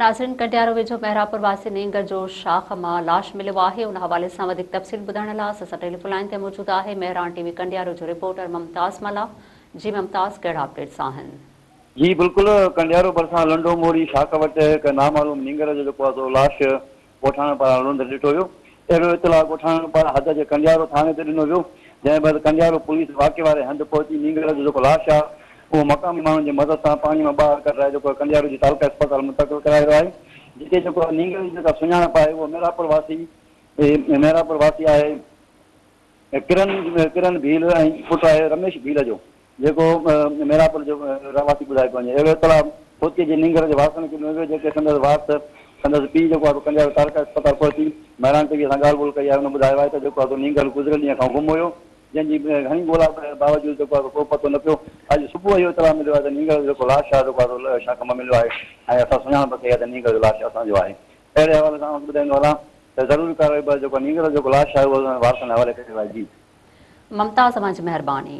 ناظرين ڪنڊيارو ويجهو محرابپور واسي نينگر جو شاخ مان لاش مليو آهي ان حوالي سان وڌيڪ تفصيل ٻڌائڻ لاء اسان سان ٽيليفون لائين تي موجود آهي مهراڻ ٽي وي ڪنڊيارو جو رپورٽر ممتاز ملاح جي ممتاز ڪهڙا اپڊيٽس آهن. جي بلڪل ڪنڊيارو ڀرسان لنڊو موري شاخ وٽ هڪ نامعلوم نينگر جو جيڪو آهي سو لاش ڳوٺاڻن پاران لڙندڙ ڏٺو ويو. اهڙو اطلاع ڳوٺاڻن پاران حد جي ڪنڊيارو ٿاڻي تي ڏنو ويو، جنهن بعد ڪنڊيارو پوليس واقعي واري هنڌ پهچي نينگر جو جيڪو لاش آهي اهو مقامي ماڻهن جي مدد سان پاڻي مان ٻاهر ڪڍرائي جيڪو آهي ڪنڊيارو جي تعلقه اسپتال منتقل ڪرايو ويو آهي جتي جيڪو آهي نينگر جي جيڪا سڃاڻپ آهي اهو ميراپور واسي ميراپور واسي آهي. ڪرن ڪرن ڀيل ۽ پٽ آهي رميش ڀيل جو جيڪو ميراپور جو رهواسي ٻڌايو پيو وڃي. اهڙو اطلاع فوتگي جي نينگر جي وارثن کي ڏنو ويو جيڪي سندس وارث سندس پيء جيڪو آهي سو ڪنڊيارو تعلقه اسپتال پهچي مهراڻ ٽي وي سان ڳالهه ٻولهه ڪئي آهي هن ٻڌايو آهي ته جيڪو آهي سو نينگر گذريل ڏينهن کان گم هيو جنهن جي گهڻي ڳولا باوجود جيڪو آهي سو ڪو پتو نه پيو اڄ صبح اهو اطلاع مليو آهي ته نينگر جو جيڪو لاش آهي جيڪو آهي سو شاخ مان مليو آهي ۽ اسان سڃاڻپ ڪئي آهي ته نينگر جو لاش اسان جو آهي اهڙي حوالي سان اوهان کي ٻڌائيندو هلان ته ضروري ڪارروائي بعد جيڪو نينگر جو لاش آهي اهو وارثن حوالي ڪيو ويو آهي جي. ممتاز اوهان جي مهرباني.